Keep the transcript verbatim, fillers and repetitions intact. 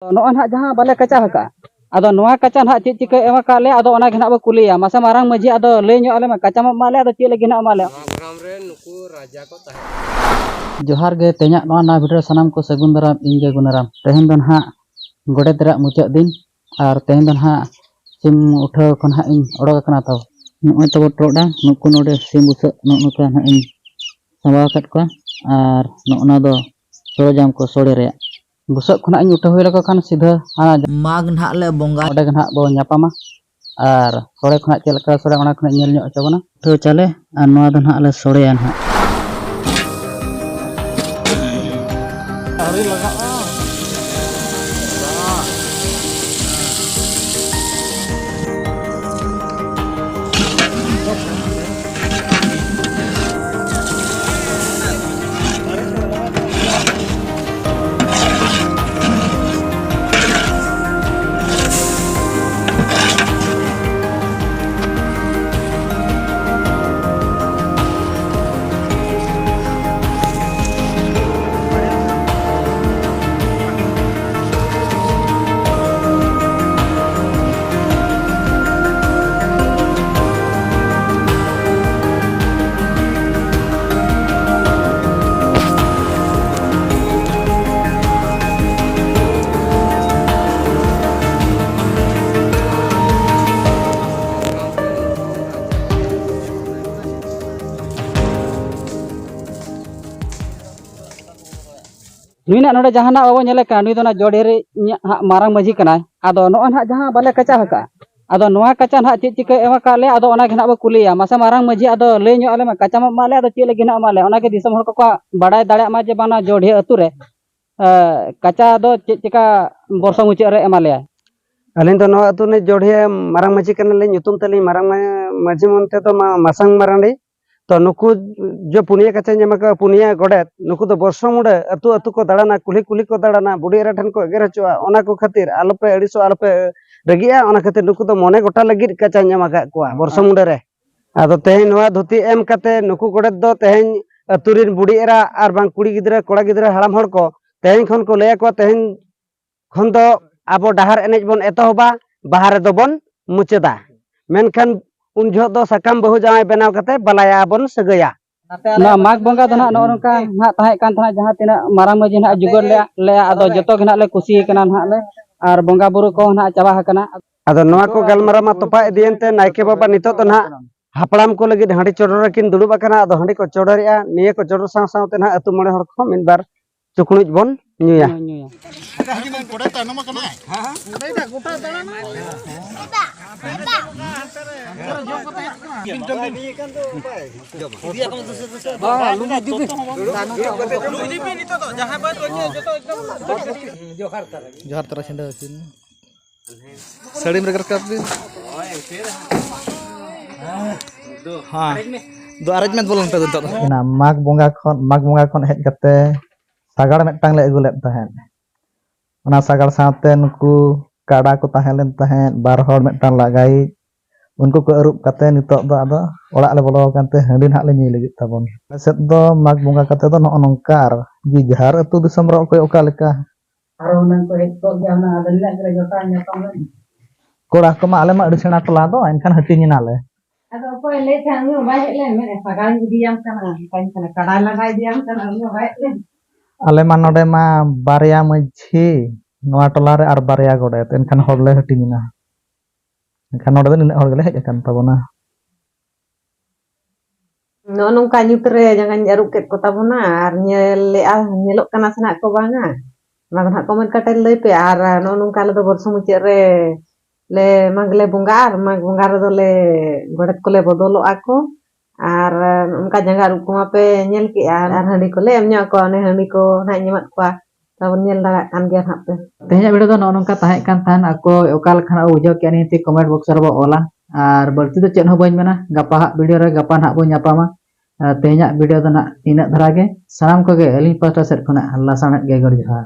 ᱱᱚᱜᱼᱚᱭ ᱱᱟᱦᱟᱜ ᱡᱟᱦᱟᱸ ᱵᱟᱞᱮ ᱠᱟᱪᱟ ᱟᱠᱟᱫᱼᱟ, ᱟᱫᱚ ᱱᱚᱣᱟ ᱠᱟᱪᱟ ᱱᱟᱦᱟᱜ ᱪᱮᱫ ᱪᱤᱠᱟᱹ ᱮᱢ ᱟᱠᱟᱫ ᱞᱮᱭᱟ, ᱟᱫᱚ ᱚᱱᱟ ᱜᱮ ᱱᱟᱦᱟᱜ ᱵᱚ ᱠᱩᱞᱤᱭᱟ᱾ ᱢᱟᱥᱮ ᱢᱟᱨᱟᱝ ᱢᱟᱺᱡᱷᱤ, ᱟᱫᱚ ᱞᱟᱹᱭ ᱧᱚᱜ ᱟᱞᱮ ᱢᱮ, ᱠᱟᱪᱟ ᱢᱟ ᱮᱢᱟᱜ ᱞᱮᱭᱟ, ᱟᱫᱚ ᱪᱮᱫ ᱞᱟᱹᱜᱤᱫ ᱱᱟᱦᱟᱜ ᱮᱢᱟᱜ ᱞᱮᱭᱟ? ᱱᱚᱣᱟ ᱜᱨᱟᱢ ᱨᱮ ᱱᱩᱠᱩ ᱨᱟᱡᱟ ᱠᱚ ᱛᱟᱦᱮᱸ ᱠᱟᱱᱟ᱾ ᱡᱚᱦᱟᱨ ᱜᱮ, ᱛᱮᱦᱮᱧᱟᱜ ᱱᱚᱣᱟ ᱱᱟᱣᱟ video ᱨᱮ ᱥᱟᱱᱟᱢ ᱠᱚ ᱥᱟᱹᱜᱩᱱ ᱫᱟᱨᱟᱢ᱾ ᱤᱧ ᱜᱮ ᱜᱩᱱᱟᱨᱟᱢ᱾ ᱛᱮᱦᱮᱧ ᱫᱚ ᱱᱟᱦᱟᱜ ᱜᱚᱰᱮᱛ ᱨᱮᱭᱟᱜ ᱢᱩᱪᱟᱹᱫ ᱫᱤᱱ, ᱟᱨ ᱛᱮᱦᱮᱧ ᱫᱚ ᱱᱟᱦᱟᱜ ᱥᱤᱢ ᱩᱴᱷᱟᱹᱣ ᱠᱷᱚᱱ ᱦᱟᱸᱜ ᱤᱧ ᱚᱰᱚᱠ ᱟᱠᱟᱱᱟ᱾ ᱛᱚ ᱱᱚᱜᱼᱚᱭ ᱛᱟᱵᱚ ᱴᱚᱨᱚᱰᱟᱝ, ᱱᱩᱠᱩ ᱱᱚᱰᱮ ᱥᱤᱢ ᱵᱩᱥᱟᱹᱜ ᱱᱚᱜᱼᱚ ᱱᱚᱝᱠᱟ ᱱᱟᱦᱟᱜ ᱤᱧ ᱥᱟᱢᱵᱟᱣ ᱟᱠᱟᱫ ᱠᱚᱣᱟ, ᱟᱨ ᱱᱚᱜᱼᱚ ᱱᱟ ᱫᱚ ᱥᱚᱨᱚᱡᱟᱢ ᱠᱚ ᱥᱚᱲᱮ ᱨᱮᱭᱟᱜ᱾ ᱵᱩᱥᱟᱹᱜ ᱠᱷᱚᱱᱟᱜ ᱤᱧ ᱩᱴᱷᱟᱹᱣ ᱦᱩᱭ ᱞᱮᱠᱚ ᱠᱷᱟᱱ ᱥᱤᱫᱷᱟᱹ ᱦᱟᱱᱟ ᱢᱟᱜᱽ ᱱᱟᱦᱟᱜ ᱞᱮ ᱵᱚᱸᱜᱟ᱾ ᱚᱸᱰᱮ ᱜᱮ ᱱᱟᱦᱟᱜ ᱵᱚ ᱧᱟᱯᱟᱢᱟ, ᱟᱨ ᱥᱚᱲᱮ ᱠᱷᱚᱱᱟᱜ ᱪᱮᱫ ᱞᱮᱠᱟ ᱥᱚᱲᱮ, ᱚᱱᱟ ᱠᱷᱚᱱᱟᱜ ᱧᱮᱞ ᱧᱚᱜ ᱦᱚᱪᱚ ᱵᱚᱱᱟ᱾ ᱩᱴᱷᱟᱹᱣ ᱪᱟᱞᱮ, ᱟᱨ ᱱᱚᱣᱟ ᱫᱚ ᱱᱟᱦᱟᱜ ᱞᱮ ᱥᱚᱲᱮᱭᱟ ᱱᱟᱦᱟᱜ᱾ ᱱᱩᱭ ᱱᱟᱜ ᱱᱚᱰᱮ ᱡᱟᱦᱟᱱᱟᱜ ᱵᱟᱵᱚ ᱧᱮᱞᱮ ᱠᱟᱱᱟ, ᱱᱩᱭ ᱫᱚ ᱚᱱᱟ ᱡᱚᱰᱷᱮ ᱨᱤᱱᱤᱡ ᱦᱟᱸᱜ ᱢᱟᱨᱟᱝ ᱢᱟᱹᱡᱷᱤ ᱠᱟᱱᱟᱭ᱾ ᱟᱫᱚ ᱱᱚᱜᱼᱚᱭ ᱱᱟᱦᱟᱜ ᱡᱟᱦᱟᱸ ᱵᱟᱞᱮ ᱠᱟᱪᱟ ᱟᱠᱟᱫᱼᱟ, ᱟᱫᱚ ᱱᱚᱣᱟ ᱠᱟᱪᱟ ᱱᱟᱦᱟᱜ ᱪᱮᱫ ᱪᱤᱠᱟᱹ ᱮᱢ ᱟᱠᱟᱫ ᱞᱮᱭᱟ, ᱟᱫᱚ ᱚᱱᱟ ᱜᱮ ᱱᱟᱦᱟᱜ ᱵᱚ ᱠᱩᱞᱤᱭᱟ᱾ ᱢᱟᱥᱮ ᱢᱟᱨᱟᱝ ᱢᱟᱹᱡᱷᱤ, ᱟᱫᱚ ᱞᱟᱹᱭ ᱧᱚᱜ ᱟᱞᱮ ᱢᱮ, ᱠᱟᱪᱟ ᱢᱟ ᱮᱢᱟᱜ ᱞᱮᱭᱟ, ᱟᱫᱚ ᱪᱮᱫ ᱞᱟᱹᱜᱤᱫ ᱱᱟᱦᱟᱜ ᱮᱢᱟᱜ ᱞᱮᱭᱟ? ᱚᱱᱟ ᱜᱮ ᱫᱤᱥᱚᱢ ᱦᱚᱲ ᱠᱚᱠᱚ ᱵᱟᱰᱟᱭ ᱫᱟᱲᱮᱭᱟᱜ ᱢᱟ ᱡᱮ ᱵᱟᱝᱟ ᱡᱚᱰᱷᱮ ᱟᱹᱛᱩ ᱨᱮ, ᱮ, ᱠᱟᱪᱟ ᱫᱚ ᱪᱮᱫ ᱪᱤᱠᱟ ᱵᱚᱨᱥᱚ ᱢᱩᱪᱟᱹᱫ ᱨᱮ ᱮᱢᱟ ᱞᱮᱭᱟᱭ᱾ ᱟᱹᱞᱤᱧ ᱫᱚ ᱱᱚᱣᱟ ᱟᱹᱛᱩ ᱨᱤᱱᱤᱡ ᱡᱚᱰᱷᱮ ᱢᱟᱨᱟᱝ ᱢᱟᱹᱡᱷᱤ ᱠᱟᱱᱟᱞᱤᱧ, ᱧᱩᱛᱩᱢ ᱛᱟᱹᱞᱤᱧ ᱢᱟᱨᱟᱝ ᱢᱟ-, ᱢᱟᱹᱡᱷᱤ ᱢᱮᱱᱛᱮ ᱫᱚ ᱢᱟ-, ᱢᱟᱥᱟᱝ ᱢᱟᱨᱟᱱᱰᱤ᱾ ᱛᱚ ᱱᱩᱠᱩ ᱡᱮ ᱯᱩᱱᱭᱟᱹ ᱠᱟᱪᱟᱧ ᱮᱢ ᱟᱠᱟᱫ ᱯᱩᱱᱭᱟᱹ ᱜᱚᱰᱮᱛ, ᱱᱩᱠᱩ ᱫᱚ ᱵᱚᱨᱥᱚ ᱢᱩᱸᱰᱟᱹ ᱟᱹᱛᱩ ᱟᱹᱛᱩ ᱠᱚ ᱫᱟᱬᱟᱱᱟ, ᱠᱩᱞᱦᱤ ᱠᱩᱞᱦᱤ ᱠᱚ ᱫᱟᱬᱟᱱᱟ, ᱵᱩᱰᱷᱤ ᱮᱨᱟ ᱴᱷᱮᱱ ᱠᱚ ᱮᱜᱮᱨ ᱦᱚᱪᱚᱜᱼᱟ᱾ ᱚᱱᱟ ᱠᱚ ᱠᱷᱟᱹᱛᱤᱨ ᱟᱞᱚᱯᱮ ᱟᱹᱲᱤᱥᱚᱜᱼᱟ, ᱟᱞᱚᱯᱮ ᱨᱟᱹᱜᱤᱜᱼᱟ᱾ ᱚᱱᱟ ᱠᱷᱟᱹᱛᱤᱨ ᱱᱩᱠᱩ ᱫᱚ ᱢᱚᱱᱮ ᱜᱚᱴᱟ ᱞᱟᱹᱜᱤᱫ ᱠᱟᱪᱟᱧ ᱮᱢ ᱟᱠᱟᱫ ᱠᱚᱣᱟ ᱵᱚᱨᱥᱚ ᱢᱩᱸᱰᱟᱹ ᱨᱮ᱾ ᱟᱫᱚ ᱛᱮᱦᱮᱧ ᱱᱚᱣᱟ ᱫᱷᱩᱛᱤ ᱮᱢ ᱠᱟᱛᱮ ᱱᱩᱠᱩ ᱜᱚᱰᱮᱛ ᱫᱚ ᱛᱮᱦᱮᱧ ᱟᱹᱛᱩ ᱨᱤᱱ ᱵᱩᱰᱷᱤ ᱮᱨᱟ ᱟᱨ ᱵᱟᱝ ᱠᱩᱲᱤ ᱜᱤᱫᱽᱨᱟᱹ, ᱠᱚᱲᱟ ᱜᱤᱫᱽᱨᱟᱹ, ᱦᱟᱲᱟᱢ ᱦᱚᱲ ᱠᱚ ᱛᱮᱦᱮᱧ ᱠᱷᱚᱱ ᱠᱚ ᱞᱟᱹᱭ ᱟᱠᱚᱣᱟ, ᱛᱮᱦᱮᱧ ᱠᱷᱚᱱ ᱫᱚ ᱟᱵᱚ ᱰᱟᱦᱟᱨ ᱮᱱᱮᱡ ᱵᱚᱱ ᱮᱛᱚᱦᱚᱵᱟ, ᱵᱟᱦᱟ ᱨᱮᱫᱚ ᱵᱚᱱ ᱢᱩᱪᱟᱹᱫᱟ᱾ ᱢᱮᱱᱠᱷᱟᱱ ᱩᱱ ᱡᱚᱦᱚᱜ ᱫᱚ ᱥᱟᱠᱟᱢ ᱵᱟᱹᱦᱩ ᱡᱟᱶᱟᱭ ᱵᱮᱱᱟᱣ ᱠᱟᱛᱮ ᱵᱟᱞᱟᱭᱟ ᱵᱚᱱ ᱥᱟᱹᱜᱟᱹᱭᱟ᱾ ᱱᱚᱣᱟ ᱢᱟᱜᱽ ᱵᱚᱸᱜᱟ ᱫᱚ ᱱᱟᱦᱟᱜ ᱱᱚᱜᱼᱚ ᱱᱚᱝᱠᱟ ᱱᱟᱦᱟᱜ ᱛᱟᱦᱮᱸ ᱠᱟᱱ ᱛᱟᱦᱮᱸᱱᱟ, ᱡᱟᱦᱟᱸ ᱛᱤᱱᱟᱹᱜ ᱢᱟᱨᱟᱝ ᱢᱟᱹᱡᱷᱤ ᱱᱟᱦᱟᱜ ᱡᱩᱜᱟᱹᱲ ᱞᱮᱜᱼᱟ, ᱞᱮᱜᱼᱟ, ᱟᱫᱚ ᱡᱚᱛᱚ ᱜᱮ ᱱᱟᱦᱟᱜ ᱞᱮ ᱠᱩᱥᱤ ᱟᱠᱟᱱᱟ ᱱᱟᱦᱟᱜ ᱞᱮ, ᱟᱨ ᱵᱚᱸᱜᱟ ᱵᱩᱨᱩ ᱠᱚᱦᱚᱸ ᱱᱟᱦᱟᱜ ᱪᱟᱵᱟ ᱟᱠᱟᱱᱟ᱾ ᱟᱫᱚ ᱱᱚᱣᱟ ᱠᱚ ᱜᱟᱞᱢᱟᱨᱟᱣ ᱢᱟ ᱛᱚᱯᱟ ᱤᱫᱤᱭᱮᱱ ᱛᱮ, ᱱᱟᱭᱠᱮ ᱵᱟᱵᱟ ᱱᱤᱛᱚᱜ ᱫᱚ ᱱᱟᱦᱟᱜ ᱦᱟᱯᱲᱟᱢ ᱠᱚ ᱞᱟᱹᱜᱤᱫ ᱦᱟᱺᱰᱤ ᱪᱚᱰᱚᱨ ᱨᱮᱠᱤᱱ ᱫᱩᱲᱩᱵ ᱟᱠᱟᱱᱟ᱾ ᱟᱫᱚ ᱦᱟᱺᱰᱤ ᱠᱚ ᱪᱚᱰᱚᱨᱮᱜᱼᱟ, ᱱᱤᱭᱟᱹ ᱠᱚ ᱪᱚᱰᱚᱨ ᱥᱟᱶ ᱥᱟᱶᱛᱮ ᱱᱟᱦᱟᱜ ᱟᱹᱛᱩ ᱢᱚᱬᱮ ᱦᱚᱲ ᱠᱚᱦᱚᱸ ᱢᱤᱫ ᱵᱟᱨ ᱪᱩᱠᱲᱩᱡ ᱵᱚᱱ ᱧᱩᱭᱟ᱾ ᱧᱩᱭᱟ᱾ ᱡᱚᱦᱟᱨ ᱛᱟᱨᱟ ᱥᱤᱸᱰᱟᱹ ᱟᱹᱠᱤᱱ᱾ ᱥᱟᱹᱲᱤᱢ ᱨᱮᱜᱮ ᱨᱟᱠᱟᱵ ᱵᱤᱱ᱾ ᱦᱮᱸ᱾ ᱫᱚ arrangement ᱵᱚᱞᱚᱱ ᱯᱮ ᱱᱤᱛᱚᱜ ᱫᱚ᱾ ᱚᱱᱟ ᱢᱟᱜᱽ ᱵᱚᱸᱜᱟ ᱠᱷᱚᱱ, ᱢᱟᱜᱽ ᱵᱚᱸᱜᱟ ᱠᱷᱚᱱ ᱦᱮᱡ ᱠᱟᱛᱮ ᱥᱟᱜᱟᱲ ᱢᱤᱫᱴᱟᱝ ᱞᱮ ᱟᱹᱜᱩ ᱞᱮᱫ ᱛᱟᱦᱮᱸᱫ᱾ ᱚᱱᱟ ᱥᱟᱜᱟᱲ ᱥᱟᱶᱛᱮ ᱱᱩᱠᱩ ᱠᱟᱰᱟ ᱠᱚ ᱛᱟᱦᱮᱸ ᱞᱮᱱ ᱛᱟᱦᱮᱸᱫ, ᱵᱟᱨ ᱦᱚᱲ ᱢᱤᱫᱴᱟᱝ ᱞᱟᱜᱟᱭᱤᱡ, ᱩᱱᱠᱩ ᱠᱚ ᱟᱹᱨᱩᱵ ᱠᱟᱛᱮ ᱱᱤᱛᱚᱜ ᱫᱚ ᱟᱫᱚ ᱚᱲᱟᱜ ᱞᱮ ᱵᱚᱞᱚ ᱟᱠᱟᱱ ᱛᱮ ᱦᱟᱺᱰᱤ ᱱᱟᱦᱟᱜ ᱞᱮ ᱧᱩᱭ ᱞᱟᱹᱜᱤᱫ ᱛᱟᱵᱚᱱ᱾ ᱟᱞᱮ ᱥᱮᱫ ᱫᱚ ᱢᱟᱜᱽ ᱵᱚᱸᱜᱟ ᱠᱟᱛᱮ ᱫᱚ ᱱᱚᱜᱼᱚ ᱱᱚᱝᱠᱟ, ᱟᱨ ᱡᱮ ᱡᱟᱦᱟᱨ ᱟᱹᱛᱩ ᱫᱤᱥᱚᱢ ᱨᱮ ᱚᱠᱚᱭ ᱚᱠᱟ ᱞᱮᱠᱟ᱾ ᱟᱨᱚ ᱦᱩᱱᱟᱹᱝ ᱠᱚ ᱦᱮᱡ ᱠᱚᱜ ᱜᱮᱭᱟ, ᱦᱩᱱᱟᱹᱝ ᱟᱫᱚ ᱱᱤᱱᱟᱹᱜ ᱜᱮᱞᱮ ᱡᱚᱴᱟᱣ ᱧᱟᱯᱟᱢ ᱞᱮᱱ᱾ ᱠᱚᱲᱟ ᱠᱚᱢᱟ ᱟᱞᱮ ᱢᱟ ᱟᱹᱰᱤ ᱥᱮᱬᱟ ᱴᱚᱞᱟ ᱫᱚ, ᱮᱱᱠᱷᱟᱱ ᱦᱟᱹᱴᱤᱧ ᱮᱱᱟᱞᱮ᱾ ᱟᱫᱚ ᱚᱠᱚᱭ ᱞᱟᱹᱭ ᱠᱷᱟᱱ ᱩᱱᱤ ᱦᱚᱸ ᱵᱟᱭ ᱦᱮᱡ ᱞᱮᱱ, ᱢᱮᱱᱮᱫ, "ᱥᱟᱜᱟᱲᱤᱧ ᱤᱫᱤᱭᱟᱢ ᱠᱟᱱᱟ, ᱢᱮᱛᱟᱧ ᱠᱟᱱᱟ, ᱠᱟᱰᱟᱭ ᱞᱟᱜᱟ ᱤᱫᱤᱭᱟᱢ ᱠᱟᱱᱟ", ᱩᱱᱤ ᱦᱚᱸ ᱵᱟᱭ ᱦᱮᱡ ᱞᱮᱱ᱾ ᱟᱞᱮ ᱢᱟ ᱱᱚᱰᱮ ᱢᱟ ᱵᱟᱨᱭᱟ ᱢᱟᱹᱡᱷᱤ ᱱᱚᱣᱟ ᱴᱚᱞᱟ ᱨᱮ ᱟᱨ ᱵᱟᱨᱭᱟ ᱜᱚᱰᱮᱛ, ᱮᱱᱠᱷᱟᱱ ᱦᱚᱲ ᱞᱮ ᱦᱟᱹᱴᱤᱧ ᱮᱱᱟ᱾ ᱮᱱᱠᱷᱟᱱ ᱱᱚᱰᱮ ᱫᱚ ᱱᱤᱱᱟᱹᱜ ᱦᱚᱲ ᱜᱮᱞᱮ ᱦᱮᱡ ᱟᱠᱟᱱ ᱛᱟᱵᱚᱱᱟ᱾ ᱱᱚᱜᱼᱚ ᱱᱚᱝᱠᱟ ᱧᱩᱛ ᱨᱮ ᱡᱟᱸᱜᱟᱧ ᱟᱹᱨᱩᱵ ᱠᱮᱫ ᱠᱚ ᱛᱟᱵᱚᱱᱟ ᱟᱨ ᱧᱮᱞ ᱞᱮᱜᱼᱟ, ᱧᱮᱞᱚᱜ ᱠᱟᱱᱟ ᱥᱮ ᱱᱟᱜ ᱠᱚ ᱵᱟᱝᱟ? ᱚᱱᱟ ᱫᱚ ᱱᱟᱜ comment ᱠᱟᱛᱮ ᱞᱟᱹᱭ ᱯᱮ᱾ ᱟᱨ ᱱᱚᱜᱼᱚ ᱱᱚᱝᱠᱟ ᱟᱞᱮ ᱫᱚ ᱵᱚᱨᱥᱚ ᱢᱩᱪᱟᱹᱫ ᱨᱮ ᱞᱮ ᱢᱟᱜᱽ ᱞᱮ ᱵᱚᱸᱜᱟᱜᱼᱟ, ᱟᱨ ᱢᱟᱜᱽ ᱵᱚᱸᱜᱟ ᱨᱮᱫᱚ ᱞᱮ ᱜᱚᱰᱮᱛ ᱠᱚᱞᱮ ᱵᱚᱫᱚᱞᱚᱜᱼᱟ ᱠᱚ᱾ ᱟᱨ ᱚᱱᱠᱟ ᱡᱟᱸᱜᱟ ᱟᱹᱨᱩᱵ ᱠᱚᱢᱟ ᱯᱮ ᱧᱮᱞ ᱠᱮᱜᱼᱟ, ᱟᱨ ᱦᱟᱺᱰᱤ ᱠᱚᱞᱮ ᱮᱢ ᱧᱚᱜ ᱟᱠᱚᱣᱟ, ᱚᱱᱮ ᱦᱟᱺᱰᱤ ᱠᱚ ᱱᱟᱜ ᱤᱧ ᱮᱢᱟᱫ ᱠᱚᱣᱟ, ᱛᱟᱵᱚᱱ ᱧᱮᱞ ᱫᱟᱲᱮᱭᱟᱜ ᱠᱟᱱ ᱜᱮᱭᱟ ᱱᱟᱜ ᱯᱮ᱾ ᱛᱮᱦᱮᱧᱟᱜ video ᱫᱚ ᱱᱚᱜᱼᱚ ᱱᱚᱝᱠᱟ ᱛᱟᱦᱮᱸ ᱠᱟᱱ ᱛᱟᱦᱮᱸᱱ, ᱟᱠᱚ ᱚᱠᱟ ᱞᱮᱠᱟ ᱱᱟᱜ ᱠᱚ ᱵᱩᱡᱷᱟᱹᱣ ᱠᱮᱜᱼᱟ, ᱱᱤᱭᱟᱹᱛᱮ comment box ᱨᱮᱵᱚ ᱚᱞᱟ᱾ ᱟᱨ ᱵᱟᱹᱲᱛᱤ ᱫᱚ ᱪᱮᱫ ᱦᱚᱸ ᱵᱟᱹᱧ ᱢᱮᱱᱟ, ᱜᱟᱯᱟ ᱦᱟᱸᱜ video ᱨᱮ ᱜᱟᱯᱟ ᱱᱟᱜ ᱵᱚᱱ ᱧᱟᱯᱟᱢᱟ᱾ ᱟᱨ ᱛᱮᱦᱮᱧᱟᱜ video ᱫᱚ ᱱᱟᱜ ᱤᱱᱟᱹᱜ ᱫᱷᱟᱨᱟ ᱜᱮ᱾ ᱥᱟᱱᱟᱢ ᱠᱚᱜᱮ ᱟᱹᱞᱤᱧ ᱯᱟᱦᱴᱟ ᱥᱮᱫ ᱠᱷᱚᱱᱟᱜ ᱞᱟᱥᱟᱬᱦᱮᱫ ᱜᱮ ᱜᱚᱰ ᱡᱚᱦᱟᱨ᱾